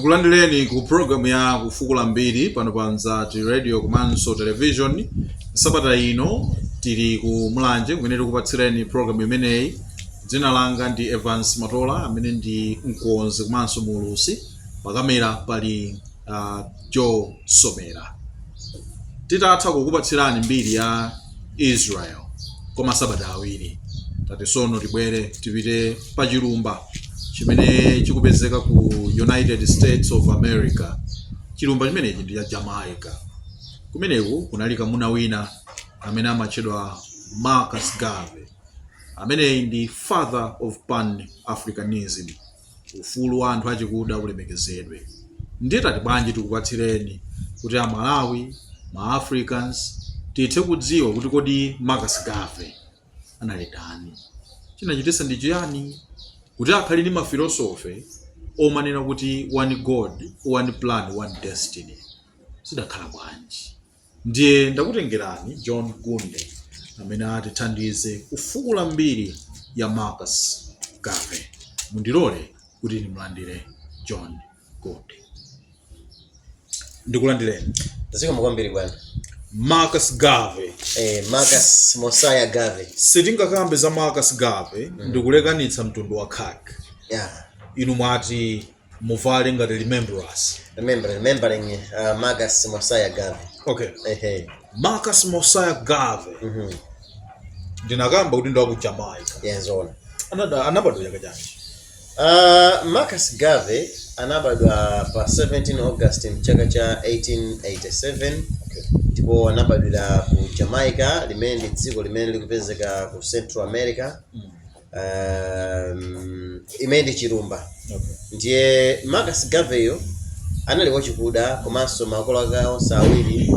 Tikulandireni ku program ya Kufukula Mbiri pano pa Mzati Radio komanso Television. Sabata ino tili ku Mulanje kumene tikupatsireni program imeneyi. Dzina langa ndi Evans Matola, amene ndi mkonzi komanso muulutsi. Pakamera pali Joe Somera. Titatha kukupatsirani mbiri ya Israel kwa masabata 2, tati sono tibwere tipite pa chilumba chimene chikupezeka ku United States of America. Chilumba chimenechi ndi cha Jamaica. Kumeneku kunali kamuna wina amene amatchedwa Marcus Garvey. Ameneyi ndi father of Pan Africanism, ufulu wa anthu achikuda ulemekezedwe. Ndiye tati bwanji tikupatsireni kuti Amalawi, ma Africans, tithe kudziwa kuti kodi Marcus Garvey anali ndani, chinachititsa ndi chiyani kuti akhale ndi ma philosophy omanena kuti one God, one plan, one destiny, zidakhala bwanji? Ndiye ndakutengerani John Gunde amene atithandize kufukula mbiri ya Marcus Garvey. Mundilole kuti ndimulandire John Gunde. Ndikulandireni. Zikomo kwambiri, bwana. Marcus Garvey. Marcus Mosiah Garvey. Sitingakambe za Marcus Garvey ndikulekanitsa mtundu wa khaki. Inu mwati muvale ngati remembrance. Remembering Marcus Mosiah Garvey. Okay. Marcus Mosiah Garvey, ndinakamba kuti ndi waku Jamaica. Yeah, zoona. Anabadwa chaka chanji? Marcus Garvey anabadwa pa 17 August mchaka cha 1887 ndipo anabadwira ku Jamaica, limene ndi dziko limene likupezeka ku Central America, imene ndi chilumba. Ndiye Marcus Garveyyo anali wachikuda, komanso makolo ake onse awiri,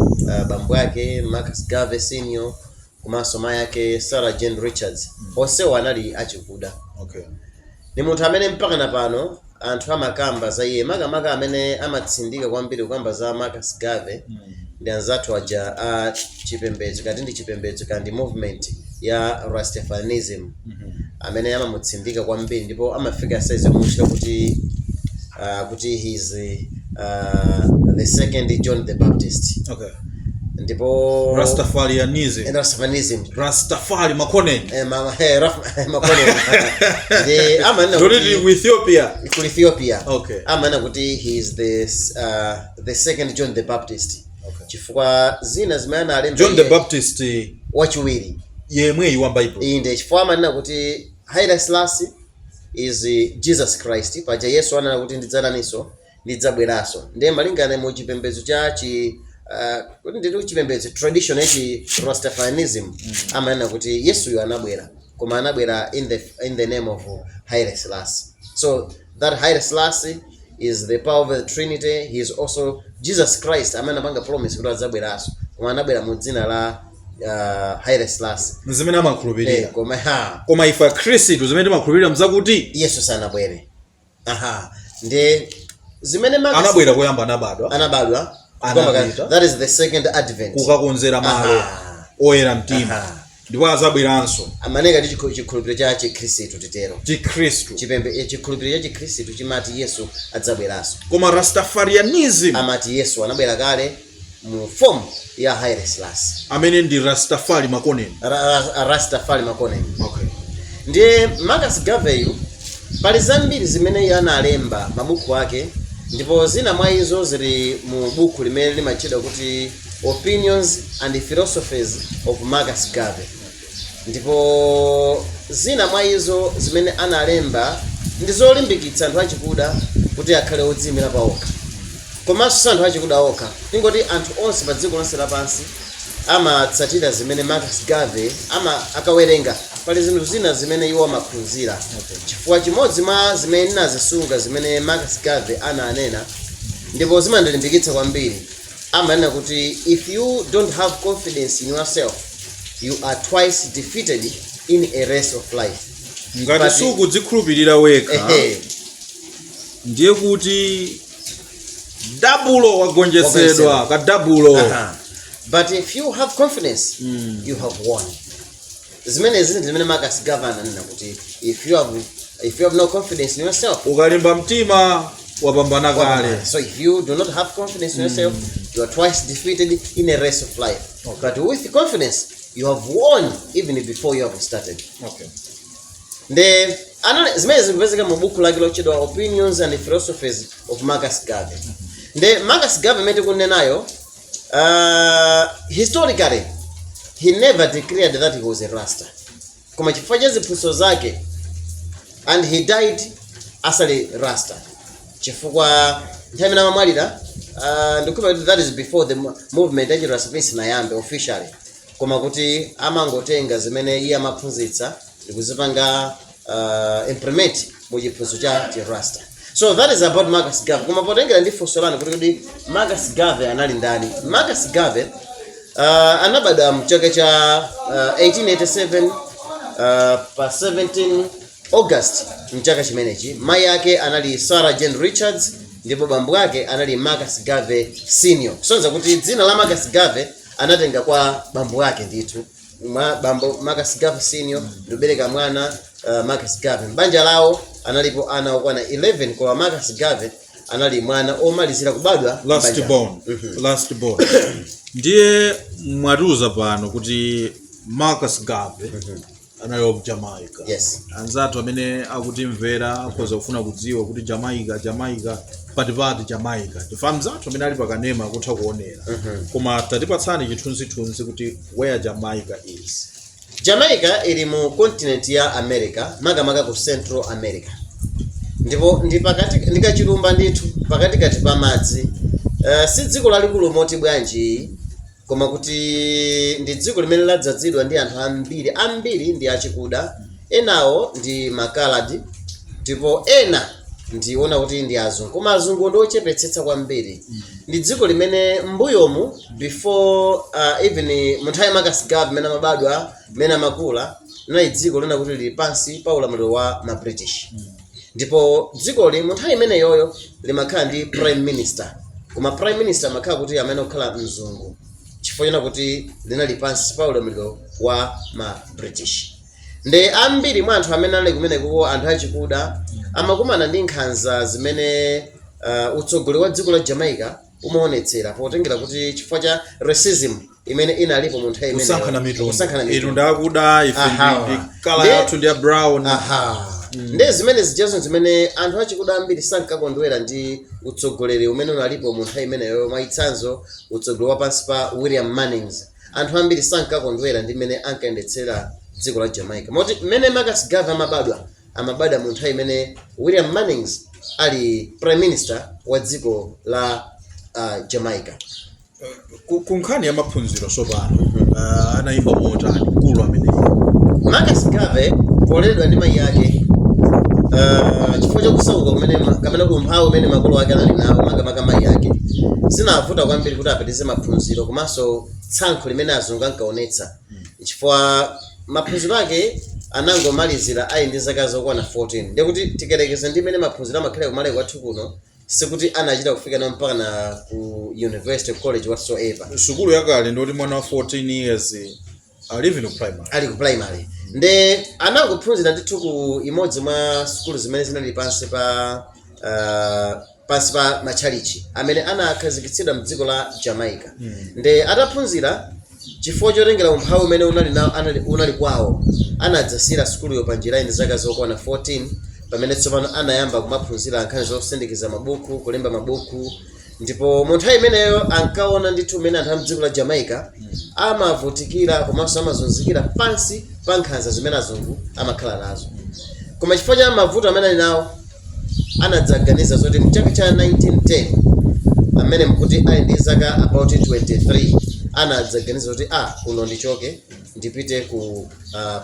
bambo ake Marcus Garvey Senior komanso mayi ake Sarah Jane Richards, onsewo anali achikuda. Ni munthu amene mpaka na pano anthu amakamba za iye, makamaka amene amatsindika kwambiri kukamba za Marcus Garvey ndi anzathu aja a chipembedzo, kati ndi chipembedzo kandi movement ya Rastafarianism, amene amamutsindika kwambiri ndipo amafika size yomutchula kuti he's the second John the Baptist. Ndipo Rastafarianism. Rastafarianism. Rastafari Makonnen. Makonnen ndi amanena Ndoti tili ku Ethiopia. Ku Ethiopia. Amanena kuti he is the second John the Baptist chifukwa zina zimene analemba John the iye Baptist wachiwiri yemweyi wa Bible. Inde, chifukwa amanena kuti Haile Selassie is Jesus Christ. Paja Yesu anena kuti ndidzataninso? Ndidzabweranso. Ndiye malingana mu chipembedzo cha chi kuti nditi chipembedzo, tradition yachi Rastafarianism, amanena kuti Yesuyo anabwera, koma anabwera in the name of Haile Selassie. So that Haile Selassie is the power of the Trinity. He is also Jesus Christ amene anapanga promise kuti adzabweranso, koma anabwera mu dzina la Haile Selassie. Zimene amakhulupirira. Koma ha Koma ife Akhristu zimene timakhulupirira mzakuti Yesu sanabwere. Aha, ndi zimene Marcus anabwera koyamba, anabadwa, anabadwa. Anapita. That is the second advent. Kukakonzera malo oyera mtima. Ndipo azabweranso. Amaneka ndi chikhulupiriro cha Chikhristu, titero. Chikhristu. Chikhulupiriro cha Chikhristu chimati Yesu adzabweranso. Koma Rastafarianism amati Yesu anabwera kale mu form ya Haile Selassie. Amene ndi Rastafari Makonnen. Rastafari Makonnen. Okay. Ndiye Marcus Garvey pali zambiri zimene iye analemba mabuku ake, ndipo zina mwa izo zili mu buku limene limatchedwa kuti Opinions and Philosophies of Marcus Garvey. Ndipo zina mwa izo zimene analemba ndi zolimbikitsa anthu achikuda kuti akhale odziyimira paokha, komanso si anthu achikuda okha, tingoti anthu onse pa dziko lonse lapansi amatsatira zimene Marcus Garvey ama akawerenga. Pali zinthu zina zimene iwo amaphunzira, chifukwa chimodzi mwa zimene ndinazisunga zimene Marcus Garvey ananena ndipo zimandilimbikitsa kwambiri, amanena kuti if you don't have confidence in yourself, you are twice defeated in a race of life. Ngati sukudzikhulupirira wekha, ndiye kuti double wagonjetsedwa. Wagonjetsedwa. Ka double. Aha. But if you have confidence, you have won. Zimene zili zimene Marcus Garvey ananena kuti if you have no confidence in yourself, ukalimba mtima. Wapambana kale. So if you do not have confidence in yourself, you are twice defeated in a race of life. But with confidence, you have won even before you have started. Nde zimene zikupezeka mu buku lake lotchedwa Opinions and Philosophies of Marcus Garvey. Nde Marcus Garvey imene tikunenayo, historically he never declared that he was a Rasta, koma chifukwa cha ziphunzitso zake, and he died asali Rasta, chifukwa nthawi imene amamwalira, ndikukhulupirira kuti that is before the movement yachi Rastafari inayambe officially, koma kuti amangotenga zimene iye amaphunzitsa ndikuzipanga implement mu chiphunzitso cha chirasta. So that is about Marcus Garvey. Koma potengera ndi funso lanu kuti Marcus Garvey anali ndani, Marcus Garvey anabadwa mchaka cha 1887, pa 17 August mchaka chimenechi. Mayi ake anali Sarah Jane Richards ndipo bambo ake anali Marcus Garvey Senior, kusonyeza kuti dzina la Marcus Garvey anatenga kwa bambo ake ndithu. Mwa bambo Marcus Garvey Senior ndikubereka mwana Marcus Garvey. Mbanja lawo analipo ana okwana 11, koma Marcus Garvey anali mwana omalizira kubadwa Last m'banja. born, last born. Ndiye mwatiuza pano kuti Marcus Garvey anali wa ku Jamaica. Yes. Anzathu amene akutimvera akhoza kufuna kudziwa kuti Jamaica, Jamaica patipati Jamaica, tifa anzathu amene ali pakanema akutha kuonera, koma tatipatsani chithunzithunzi kuti where Jamaica is. Jamaica ili mu continent ya America, makamaka ku Central America, ndipo ndi pakati, ndi kachilumba ndithu pakatikati pa madzi. Si dziko lalikulu moti bwanji, koma kuti ndi dziko limene ladzazidwa ndi anthu ambiri. Ambiri ndi achikuda, enawo ndi makaladi, ndipo ena ndiona kuti ndi azungu, koma azungu ndi ochepetsetsa kwambiri. Ndi dziko limene mbuyomu, before even mu nthawi ya Marcus Garvey mmene amabadwa, mmene amakula, linali dziko lina kuti lili pansi pa ulamuliro wa ma British. Ndipo dzikoli mu nthawi imeneyoyo limakhala ndi prime minister, koma prime minister amakhala kuti amene okhala mzungu, chifukwa chona kuti linali pansi pa ulamuliro wa ma British. Nde ambiri mwa anthu amene ali kumeneko, anthu achikuda, amakumana ndi nkhanza zimene utsogoleri wa dziko la Jamaica umaonetsera, potengera kuti chifukwa cha racism imene inalipo mu nthawi imeneyo. Kusankhana mitundu. Kusankhana Inu mitundu. ndakuda, ife ndi colour yathu ndi ya brown. Aha, nde zimene zijazo zimene anthu achikuda ambiri sankakondwera ndi utsogoleri umene unalipo mu nthawi imeneyo. Mwachitsanzo, utsogoleri wa pansi pa William Mannings, anthu ambiri sankakondwera ndi mmene ankayendetsera dziko la Jamaica, moti mmene Marcus Garvey amabadwa, amabadwa mu nthawi imene William Mannings ali prime minister wa dziko la Jamaica. Ku nkhani ya maphunziro tsopano, anayimba motani mkulu ameneyi? Marcus Garvey poleredwa ndi mayi ake, chifukwa chakusauka kumene kapena umphawi umene makolo ake anali nawo, makamaka mayi ake, zinavuta kwambiri kuti apitirize maphunziro, komanso tsankho limene azungu ankaonetsa, chifukwa maphunziro ake anangomalizira ali ndi zaka zokwana 14. Ndikuti tikelekeze ndi imene maphunziro amakhala kumalawi kwathu kuno, sikuti anachita kufika nawo mpaka na ku university, college, whatsoever. Sukulu yakale ndoti mwana wa 14 years ali even ku primary. Ali ku primary. Nde anangophunzira ndithu ku imodzi mwa sukulu zimene zinali pansi pa matchalichi amene anakhazikitsidwa mdziko la Jamaica. Nde ataphunzira, chifukwa chotengera umphawi umene unali unali kwawo, anadzasira sukuluyo pa njira ndi zaka zokwana 14, pamene tsopano anayamba kumaphunzira nkhani zosindikiza mabuku, kulemba mabuku. Ndipo mu nthawi imeneyo ankaona ndithu mmene anthu a mdziko la Jamaica amavutikira komanso amazunzikira pansi pa nkhanza zimene azungu amakhala nazo. Koma chifukwa cha mavuto amene ali nawo, anadzaganiza zoti mchaka cha 1910, amene mkuti ali ndi zaka about 23, anadzaganiza kuti kuno ndichoke, ndipite ku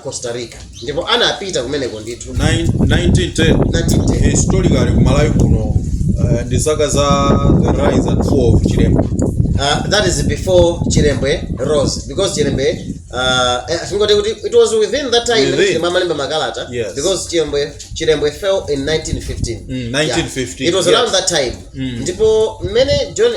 Costa Rica. Ndipo anapita kumeneko ndithu. 1910? 1910. Historically, kumalawi kuno ndi zaka za the rise and fall of Chilembwe. That is before Chilembwe rose, because Chilembwe Tingoti kuti it was within that time Within. Chilembwe amalemba makalata, because Chilembwe fell in 1915. 1915. Yeah. It was around that time. Ndipo mmene John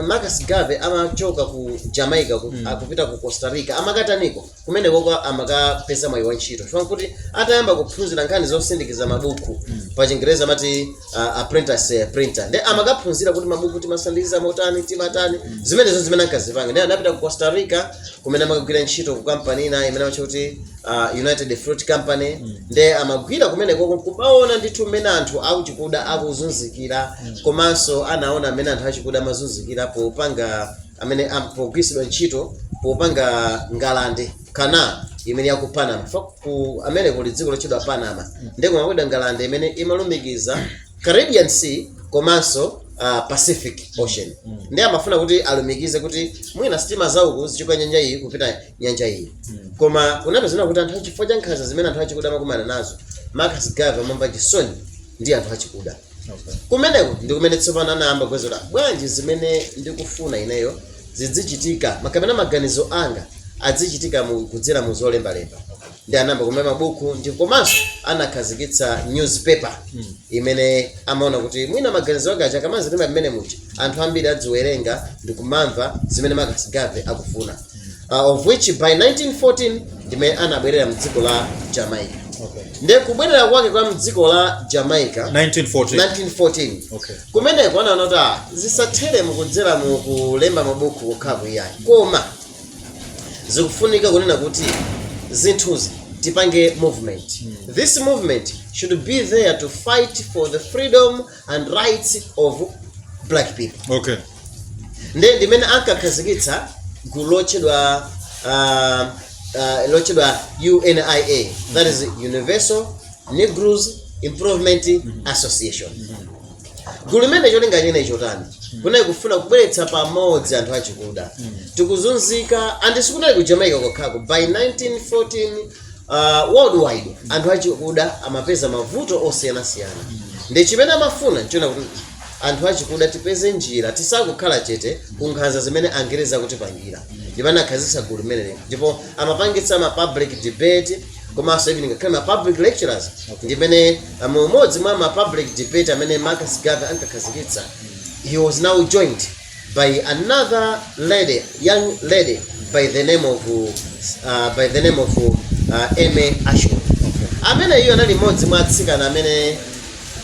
Marcus Garvey amachoka ku Jamaica akupita ku Costa Rica, amakataniko kumenekoko amakapeza mwayi wa ntchito, chifukwa kuti atayamba kuphunzira nkhani zosindikiza mabuku, pa Chingereza amati apprentice printer, ndi amakaphunzira kuti mabuku timasindikiza motani, timatani, zimenezo zimene ankazipanga. Ndi anapita ku Costa Rica kumene amakagwira ntchito ku kampani ina imene amatcha kuti United Fruit Company. Nde amagwira kumenekoko kumaona ndithu mmene anthu akuchikuda akuzunzikira, komanso anaona mmene anthu achikuda amazunzikira popanga amene pogwiritsidwa ntchito popanga ngalande kana imene yaku Panama. Ku amene kuli dziko lotchedwa Panama, ndi kumakwedwa ngalande imene imalumikiza Caribbean Sea komanso Pacific Ocean. Ndi amafuna kuti alumikize kuti mwina sitima zauku zichoka nyanja iyi kupita nyanja iyi, koma kunapezeka kuti anthu, chifukwa cha nkhanza zimene anthu achikuda amakumana nazo, Marcus Garvey amamva chisoni ndi anthu achikuda. Kumeneko ndi kumene tsopano anayamba kuwezera bwanji zimene ndikufuna ineyo zidzichitika, kapena maganizo anga adzichitika kudzera mu zolembalemba. Ndi anayamba kulemba mabuku, ndi komanso anakhazikitsa newspaper imene amaona kuti mwina maganizo ake aja akamazilemba mmene muja, anthu ambiri adziwerenga ndi kumamva zimene Marcus Garvey akufuna, of which by 1914 ndimene anabwerera mdziko la Jamaica. Ndiye kubwerera kwake kwa mdziko la Jamaica 1914. 1914. Kumeneko anaona kuti zisathere mukudzera mu kulemba mabuku kokhaku iyayi, koma zikufunika kunena kuti zinthuzi tipange movement. This movement should be there to fight for the freedom and rights of black people. Nde ndimene ankakhazikitsa gulu lotchedwa UNIA, that is Universal Negroes Improvement Association. Gulu limene cholinga chene chotani? Kunali kufuna kubweretsa pamodzi anthu achikuda. Tikuzunzika, and sikunali ku Jamaica kokhako. By 1914 worldwide anthu achikuda amapeza mavuto osiyanasiyana. Ndi chimene amafuna nchiona kuti anthu achikuda tipeze njira, tisakukhala chete ku nkhanza zimene Angereza akutipangira. Ndipo anakhazikitsa gulu limeneli, ndipo amapangitsa ma public debate komanso even ngakhale ma public lecturers. Ndimene mumodzi mwa ma public debate amene Marcus Garvey ankakhazikitsa, he was now joined by another lady, young lady by the name of Amy Ashwood, amene iyo anali mmodzi mwa atsikana amene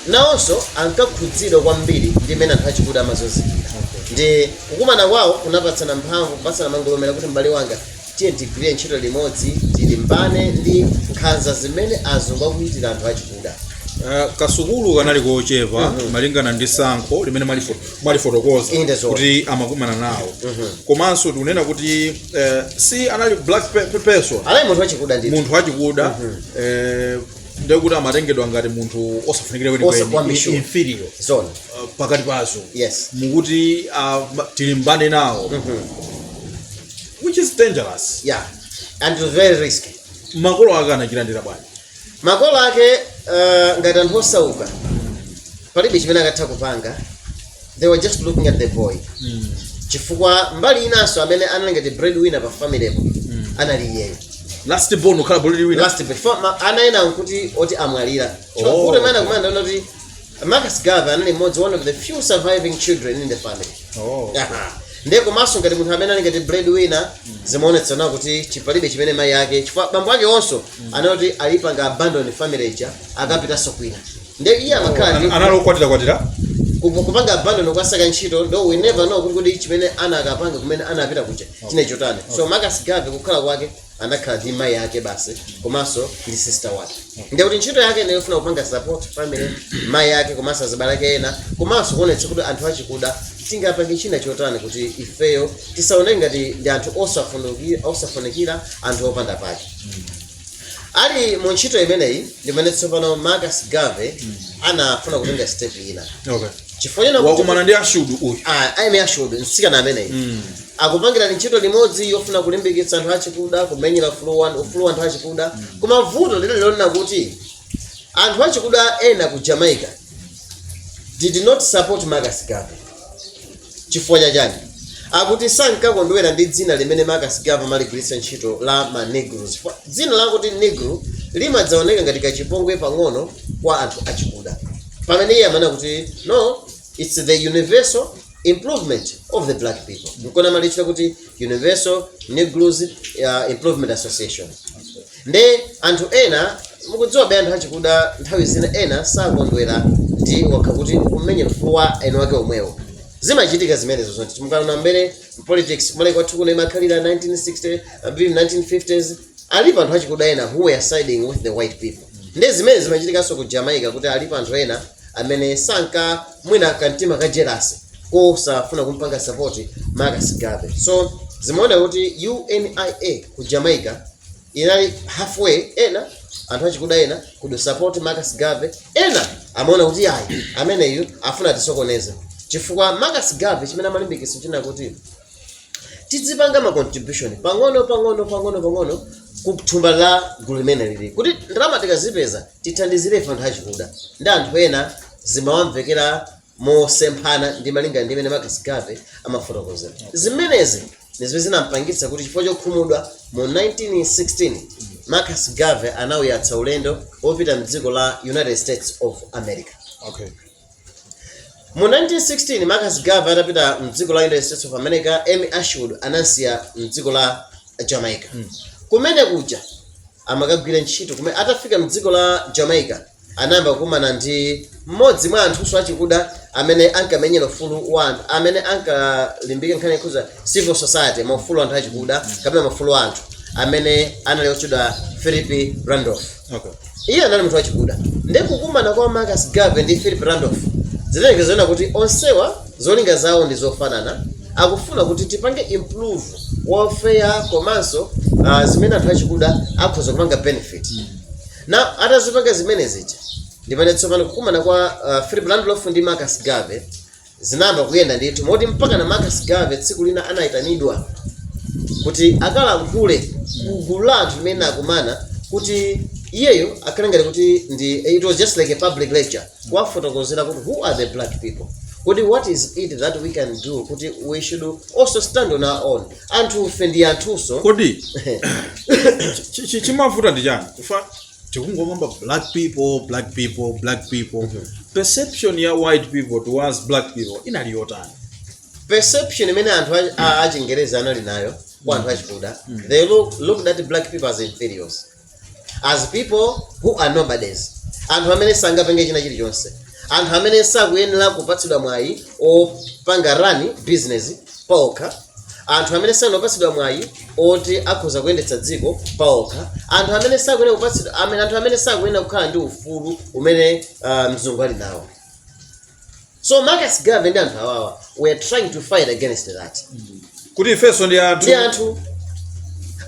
nawonso ankakhudzidwa kwambiri ndi mmene anthu achikuda amazunzikira. Ndi kukumana kwawo kunapatsana mphamvu, kupatsana mangolomera kuti, "M'bale wanga, tiye tigwire ntchito limodzi, tilimbane ndi nkhanza zimene azungu akuchitira anthu achikuda." Kasukulu kanali kochepa malingana ndi sankho limene mwalifotokoza Inde zoona. kuti amakumana nawo. Komanso tikunena kuti si anali black person. Anali munthu wachikuda ndithu. Munthu wachikuda, ndekuti amatengedwa ngati munthu osafunikira kwenikweni, Kwambiri. inferior Zona. Pakati pazo. Mukuti tilimbane nawo, which is dangerous. Yeah, and it was very risky. Makolo ake anachilandira bwanji? Makolo ake, ngati anthu osauka, palibe chimene akatha kupanga. They were just looking at the boy, chifukwa mbali inanso amene anali ngati breadwinner pa familypo anali iyeyo. Last born ukhala breadwinner. Last before ana ena nkuti oti amwalira. Kuti amene akumana ndaona kuti Marcus Garvey anali mmodzi, one of the few surviving children in the family. Aha. Ndiye komanso ngati munthu amene ali ngati breadwinner, zimaonetsa nawo kuti chipalibe chimene mayi ake, chifukwa bambo ake onso anati alipanga abandon family ija, akapitanso kwina. Ndiye iye amakhala ndi Anali okwatira kwatira? Kupanga abandon kwasaka ntchito, ndo we never know kuti kodi chimene ana akapanga kumene anapita kuja chine chotani. So Marcus Garvey kukhala kwake anakhala ndi mayi ake basi komanso ndi sister wake. Ndiye kuti ntchito yake ndiyofuna kupanga support family, mayi ake komanso azibale ake ena, komanso kuonetsa kuti anthu achikuda tingapange china chotani kuti ifeyo tisaoneke ngati ndi anthu osafunikira, anthu opanda pake. Ali mu ntchito imeneyi ndimene tsopano Marcus Garvey anafuna kutenga step ina, chifukwa chena kuti Wakumana ndi Ashwood uyu. Ah, Amy Ashwood, mtsikana ameneyi, akupangira ntchito limodzi yofuna kulimbikitsa anthu achikuda, kumenyera ufulu wa anthu achikuda. Koma vuto lilo lilonena kuti anthu achikuda ena ku Jamaica did not support Marcus Garvey. Chifukwa chachani? Akuti sankakondwera ndi dzina limene Marcus Garvey amaligwiritsa ntchito la ma Negroes. Dzina lakuti Negro limadzaoneka ngati kachipongwe pang'ono kwa anthu achikuda, pamene iye amanena kuti, "No, it's the universal improvement of the black people." Nkona amalitchula kuti Universal Negroes Improvement Association. Nde anthu ena, mukudziwa be, anthu achikuda nthawi zina ena sakondwera ndi wakha kuti kumenya ufulu wa eni wake omwewo. Zimachitika zimenezo zonse. Mukaona mbere politics kumale kwathu kuno imakhalira 1960, I believe 1950s, alipo anthu achikuda ena who were siding with the white people. Nde zimene zimachitikanso ku Jamaica, kuti alipo anthu ena amene sanka mwina kamtima ka jealousy kosafuna kumpanga support Marcus Garvey. So zimaona kuti UNIA ku Jamaica inali halfway. Ena anthu achikuda ena could support Marcus Garvey, ena amaona kuti ayi, ameneyu afuna tisokoneza, chifukwa Marcus Garvey chimene amalimbikitsa china kuti tizipanga ma contribution pang'ono pang'ono pang'ono pang'ono ku thumba la gulu limene lili, kuti ndalama tikazipeza tithandizire ife anthu achikuda. Ndi anthu ena zimawamvekera mosemphana ndi malinga ndi imene Marcus Garvey amafotokozera. Zimenezi ndi zimene zinampangitsa kuti, chifukwa chokhumudwa, mu 1916 Marcus Garvey anawuyatsa ulendo wopita mdziko la United States of America. Mu 1916 Marcus Garvey atapita mdziko la United States of America, Amy Ashwood anasiya mdziko la Jamaica. Kumene kuja amakagwira ntchito. Kumene atafika mdziko la Jamaica, anayamba kukumana ndi mmodzi mwa anthuso achikuda amene ankamenyera ufulu wa anthu, amene ankalimbika nkhani yakhuza civil society, maufulu anthu achikuda kapena maufulu a anthu, amene anali otchedwa Philip Randolph. Iye anali munthu wachikuda. Ndi kukumana kwa Marcus Garvey ndi Philip Randolph zilengezana kuti onsewa zolinga zawo ndi zofanana, akufuna kuti tipange improve welfare komanso zimene anthu achikuda akhoza kupanga benefit. Na atazipanga zimene zija, ndimene tsopano kukumana kwa Philip Randolph ndi Marcus Garvey zinayamba kuyenda ndithu, moti mpaka na Marcus Garvey tsiku lina anayitanidwa kuti akalankhule ku gulu la anthu limene akumana, kuti iyeyo akhale ngati kuti ndi, it was just like a public lecture, kuwafotokozera kuti who are the black people, kuti what is it that we can do, kuti we should also stand on our own, anthu ife ndi anthunso. Kodi chimavuta ndi chani? Kufa tikungomamba black people, black people, black people. Perception ya white people towards black people inali yotani? Perception imene anthu achingerezi anali nayo kwa anthu achikuda, they looked at black people as inferiors, as people who are nobodies, anthu amene sangapenge china chilichonse, anthu amene sakuyenera kupatsidwa mwayi opanga run business paokha, anthu amene sanapatsidwa mwayi oti akhoza kuyendetsa dziko paokha, anthu amene sakuyenera kupatsidwa amene, anthu amene sakuyenera kukhala ndi ufulu umene mzungu ali nawo. So Marcus Garvey ndi anthu awawa were trying to fight against that. Kuti ifenso ndi anthu. Ndi anthu.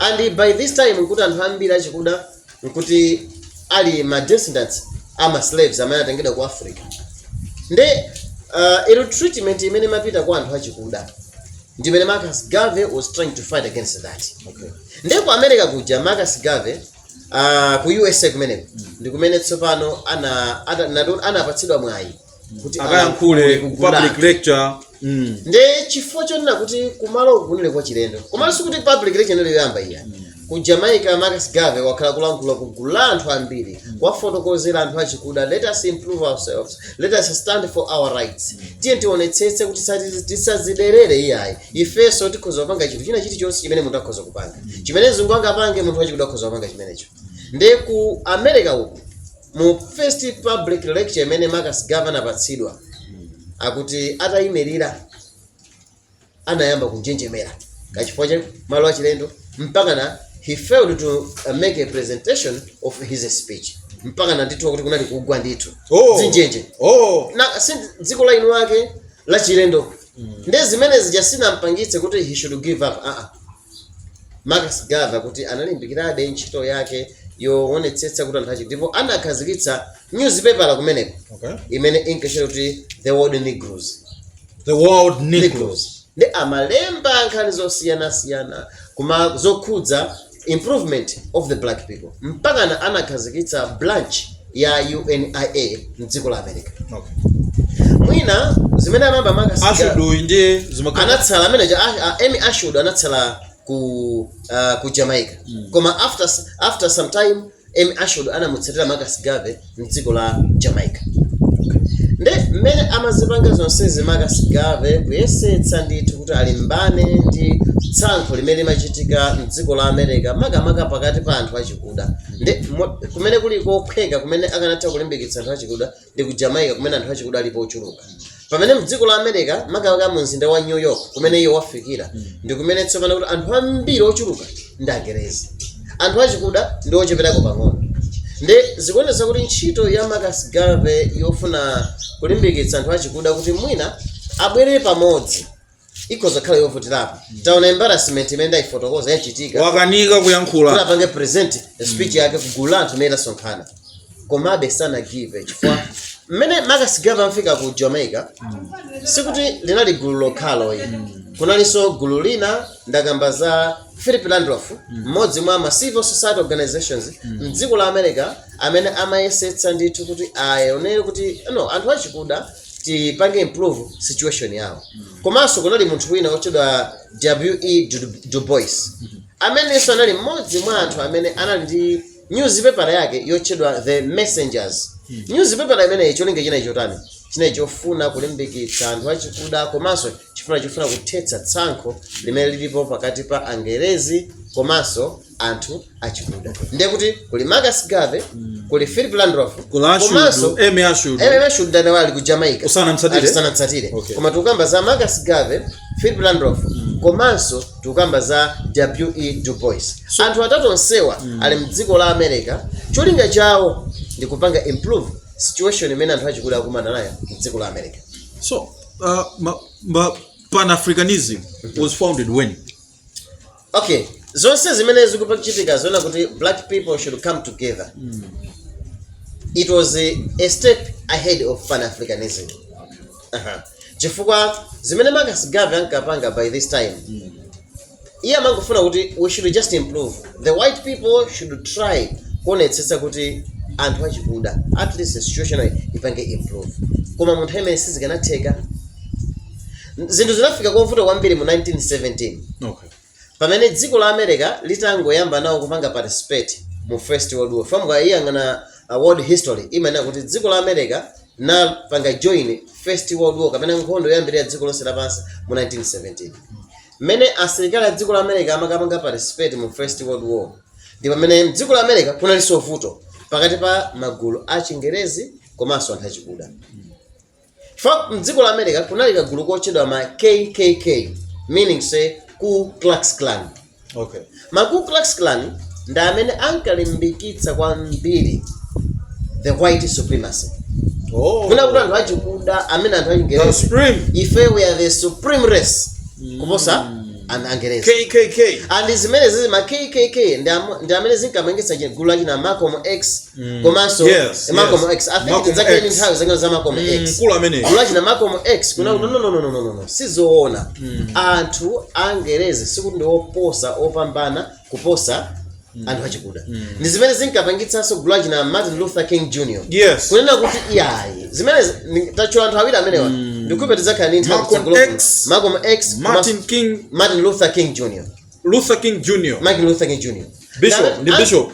And by this time nkuti anthu ambiri achikuda nkuti ali ma descendants ama slaves amene atengedwa ku Africa. Nde ill treatment imene imapita kwa anthu achikuda ndimene Marcus Garvey was trying to fight against that. Nde ku America kuja Marcus Garvey, ku USA kumeneko, ndi kumene tsopano anapatsidwa mwayi kuti akayankhule ku ku public lecture. Nde chifukwa chonena kuti kumalo kunali kwa chilendo, komanso kuti public lecture inali yoyamba iya ku Jamaica, Marcus Garvey wakhala kulankhula ku gulu la anthu ambiri, kuwafotokozera anthu achikuda, "Let us improve ourselves, let us stand for our rights, tiye tionetsetse kuti tisaziderere iyayi, ifenso tikhoza kupanga chinthu china chilichonse chimene munthu akhoza kupanga, chimene mzungu angapange, munthu wachikuda akhoza kupanga chimenecho." Nde ku America uku, mu first public lecture imene Marcus Garvey anapatsidwa, akuti atayimirira anayamba kunjenjemera kachifukwa cha malo achilendo, mpaka na he failed to make a presentation of his speech, mpaka na ndithu kuti kunali kugwa ndithu dzinjenje. Na si dziko la inu ake la chilendo. Nde zimene zija sinampangitse kuti he should give up. Marcus Garvey kuti analimbikirabe ntchito yake yoonetsetsa kuti anthu achi, ndipo anakhazikitsa newspaper kumeneko imene inkachita kuti The World Negroes. The World Negroes. Negroes. Ndi amalemba nkhani zosiyanasiyana kuma zokhudza improvement of the black people, mpakana anakhazikitsa branch ya UNIA mdziko la America. Mwina zimene Zimene amayamba Marcus Garvey Ashwood ndiye zimakhala anatsala amene Amy Ashwood anatsala ku Jamaica, koma after some time Amy Ashwood anamutsatira Marcus Garvey mdziko la Jamaica. Nde mmene amazipanga zonsezi Marcus Garvey, kuyesetsa ndithu kuti alimbane ndi tsankho limene limachitika mdziko la America, makamaka pakati pa anthu achikuda, ndi kumene kuli kophweka kumene akanatha kulimbikitsa anthu achikuda ndi ku Jamaica, kumene anthu achikuda alipo ochuluka, pamene mdziko la America, makamaka mu mzinda wa New York kumene iye wafikira, ndi kumene tsopano kuti anthu ambiri ochuluka ndi Angerezi, anthu achikuda ndi ocheperako pang'ono. Ndi zikuonetsa kuti ntchito ya Marcus Garvey yofuna kulimbikitsa anthu achikuda kuti mwina abwere pamodzi ikhoza kukhala yovutirapo. Taona embarrassment imene ndayifotokoza yachitika. Wakanika Kuti kuyankhula. apange present speech yake kugulu la anthu imene lasonkhana, komabe sanagive, chifukwa mmene Marcus Garvey amafika ku Jamaica sikuti linali gulu lokhalo iyi, kunalinso gulu lina. Ndakamba za Philip Randolph, mmodzi mwa ma civil society organizations mdziko la America, amene amayesetsa ndithu kuti aonere kuti no, anthu achikuda tipange improve situation yawo. Komanso kunali munthu wina wotchedwa W.E. Du Bois, amenenso anali mmodzi mwa anthu amene anali ndi newspaper yake yotchedwa The Messengers. Newspaper imeneyi cholinga chinayi chotani? Chinayi chofuna kulimbikitsa anthu achikuda, komanso chifuna kuthetsa tsankho limene lilipo pakati pa Angerezi komanso anthu achikuda. Ndiye kuti kuli Marcus Garvey, kuli Philip Randolph, Kula komanso Ashwood, Amy Ashwood. Amy Ashwood ndane ali ku Jamaica. Usanamtsatire? Usanamtsatire. Okay. Koma tikukamba za Marcus Garvey, Philip Randolph, komanso tikukamba za W.E. Du Bois. Anthu atatu onsewa ali mdziko la America, cholinga chawo ndi kupanga improve situation imene anthu achikuda akumana nayo mdziko la America. So Pan-Africanism was founded when? Okay, zonse zimene zikuchitika zoona kuti black people should come together, it was a step ahead of Pan-Africanism. Aha. Chifukwa zimene Marcus Garvey ankapanga by this time, iye amangofuna kuti we should just improve, the white people should try kuonetsetsa kuti anthu achikuda at least the situation ipange improve. Koma munthu amene sizikanatheka, zinthu zinafika kovuta kwambiri mu 1917, pamene dziko la America litangoyamba nawo kupanga participate mu First World War. Famuka iyang'ana world history, imanena kuti dziko la America napanga join First World War kapena nkhondo yoyambirira dziko lonse lapansi mu 1917. Mmene asilikali a dziko la America amakapanga participate mu First World War, ndi pamene mdziko la America kunalinso vuto pakati pa magulu a Chingerezi komanso anthu achikuda. Fa mdziko la America kunali kagulu kotchedwa ma KKK, meaning say Ku Klux Klan. Ma Ku Klux Klan ndi amene ankalimbikitsa kwambiri the white supremacy. Kuna kuti anthu achikuda amene anthu The achingerezi Supreme. ife we are the supreme race kuposa Angerezi. KKK. And zimene zizi ma KKK ndi amene zinkamangitsa gulu lachina Malcolm X, komanso Malcolm X, I think. Malcolm Tidzakhala ndi X. nthawi zangano za Malcolm X. Mkulu ameneyo. Gulu lachina Malcolm X kuna kuti no, no, no, no, no, no, no, sizoona, anthu angerezi sikuti ndi oposa, opambana kuposa anthu achikuda. Ndi zimene zinkapangitsanso gulu lachina Martin Luther King Jr. Kunena kuti iyayi, zimene tatchula anthu awiri amenewa, ndikupe tidzakhala ndi nthawi Malcolm kutsogolo kuno. X. Malcolm X. Martin King. Martin Luther King Jr. Luther King Jr. Martin Luther King Jr. Bishop, ndi bishop.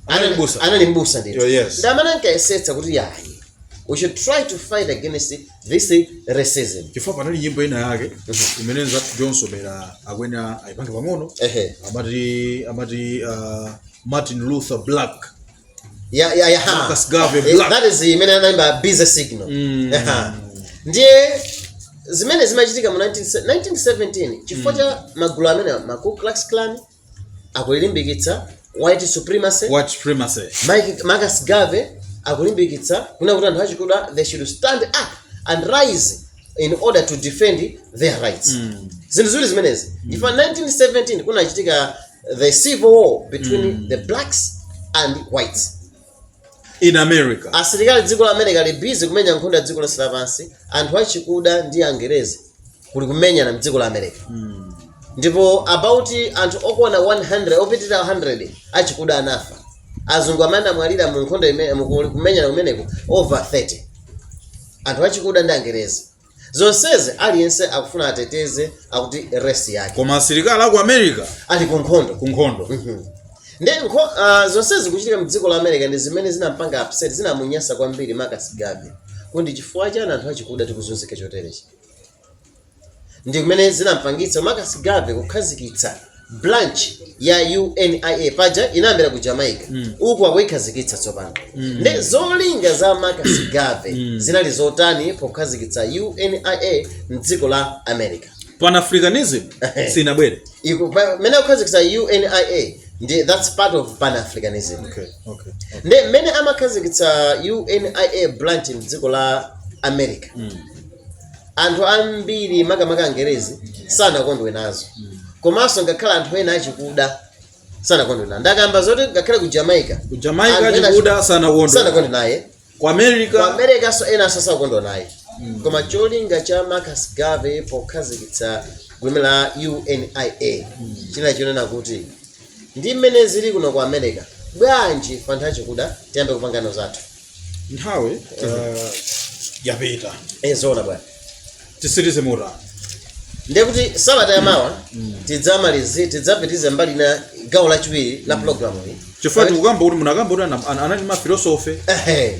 Anali mbusa. Anali mbusa ndithu. Yeah, yes. Ndi amene ankayesetsa kuti yayi, we should try to fight against this racism. Chifukwa panali nyimbo ina yake imene nzathu Johnson Bera akwena ayipange pang'ono. Amati Martin Luther Black. Ya, ha. Marcus Garvey Black. That is imene anayimba Busy Signal. Aha. Ndiye zimene zimachitika mu 19 1917, chifukwa cha magulu amene ma Ku Klux Klan akulimbikitsa white supremacy, White supremacy. Marcus Garvey akulimbikitsa kuna kuti anthu achikuda they should stand up and rise in order to defend their rights. Zinthu ziwiri zimenezi, chifukwa 1917 kunachitika the civil war between the blacks and whites in America. Asilikali dziko la America ali busy kumenya nkhondo ya dziko lonse lapansi, anthu achikuda ndi Angerezi kuli kumenyana mdziko la America, ndipo about anthu okwana 100, opitirira 100 achikuda anafa. Azungu amene amwalira mu nkhondo imene kumenyana kumeneko over 30, anthu achikuda ndi Angerezi. Zonsezi aliyense akufuna ateteze akuti race yake. Koma asilikali aku America ali ku nkhondo. Ku nkhondo. Ndi zonsezi kuchitika mdziko la America ndi zimene zinampanga upset, zinamunyasa kwambiri Marcus Garvey, kuti chifukwa chani anthu achikuda tikuzunzika choterechi. Ndi kumene zinampangitsa Marcus Garvey kukhazikitsa branch ya UNIA. Paja inayambira ku Jamaica, uku akuikhazikitsa tsopano. Ndi zolinga za Marcus Garvey zinali zotani pokhazikitsa UNIA mdziko la America? Pan-Africanism sinabwere. Mmene akukhazikitsa UNIA ndi that's part of Pan-Africanism. Ndi mmene amakhazikitsa UNIA branch mdziko la America, anthu ambiri, makamaka Angerezi, sanakondwe nazo. Komanso ngakhale anthu ena achikuda sanakondwe nazo. Ndakamba zoti ngakhale ku Jamaica, ku Jamaica anthu ena achikuda sanakondwe. Sanakondwe naye. Ku America, ku America so ena sakondwa naye. Koma cholinga cha Marcus Garvey pokhazikitsa gulu la UNIA chinali chonena kuti ndi mmene zili kuno ku America, bwanji anthu achikuda tiyambe kupangano zathu? Nthawi yapita. Zoona bwana. Tisirize mutani? Ndiye kuti sabata yamawa tidzamalizi, tidzapitize mbali na gawo lachiwiri la programu iyi. Chifukwa tikukamba kuti munakamba kuti anali ma philosophy. Ehe.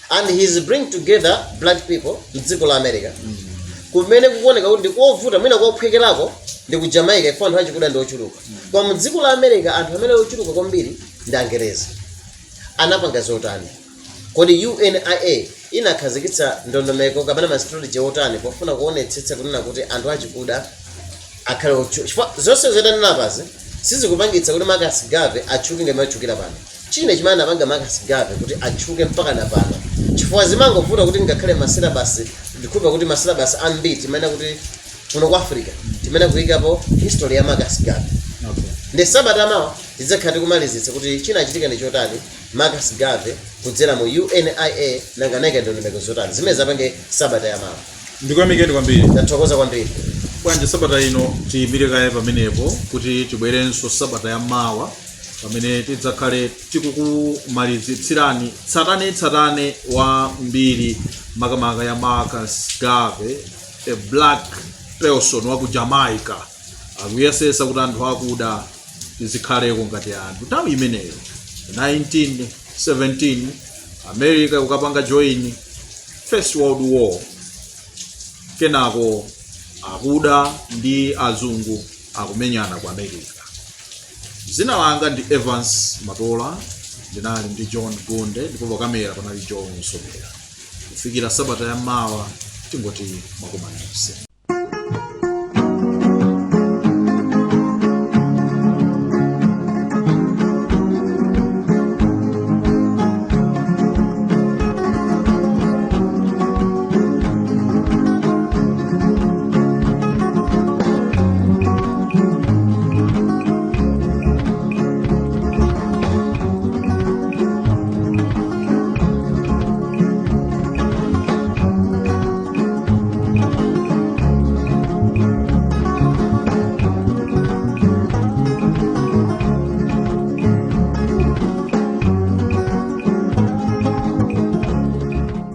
And he's bring together black people mdziko la America, kumene kukuoneka kuti ndikovuta. Mwina kophwekerako ndi ku Jamaica ifo anthu achikuda ndi ochuluka, koma mdziko la America anthu amene ochuluka kwambiri ndi Angereza. Anapanga zotani? Kodi UNIA inakhazikitsa ndondomeko kapena ma strategy otani pofuna kuonetsetsa kunena kuti anthu achikuda akhale otchuka? Chifukwa zonse zotanena sizikupangitsa kuti Marcus Garvey atchuke ngati atchukira pano. Chine chimene anapanga Marcus Garvey kuti atchuke mpaka na pano, chifukwa zimangovuta kuti ngakhale ma syllabus, ndikhulupira kuti ma syllabus ambiri timene kuti kuno ku Africa timene kuyikapo history ya Marcus Garvey. Ndi sabata mawa tidzakhala tikumalizitsa kuti chinachitika ndi chotani Marcus Garvey kudzera mu UNIA, nanga anayika ndondomeko zotani zimene zapange sabata yamawa. Ndikuyamikeni kwambiri. Ndathokoza kwambiri. Bwanji sabata ino tiyimire kaye pamenepo kuti tibwerenso sabata ya mawa pamene tidzakhale tikukumalizitsirani tsatanetsatane wa mbiri, makamaka ya Marcus Garvey, a black person wa ku Jamaica akuyesesa kuti anthu akuda tizikhaleko ngati anthu. Nthawi imeneyo 1917 America kukapanga join First World War, kenako akuda ndi azungu akumenyana ku America. Dzina langa ndi Evans Matola, ndinali ndi John Gunde ndipo pakamera panali John Somera. Kufikira sabata ya mawa tingoti mwakumanise.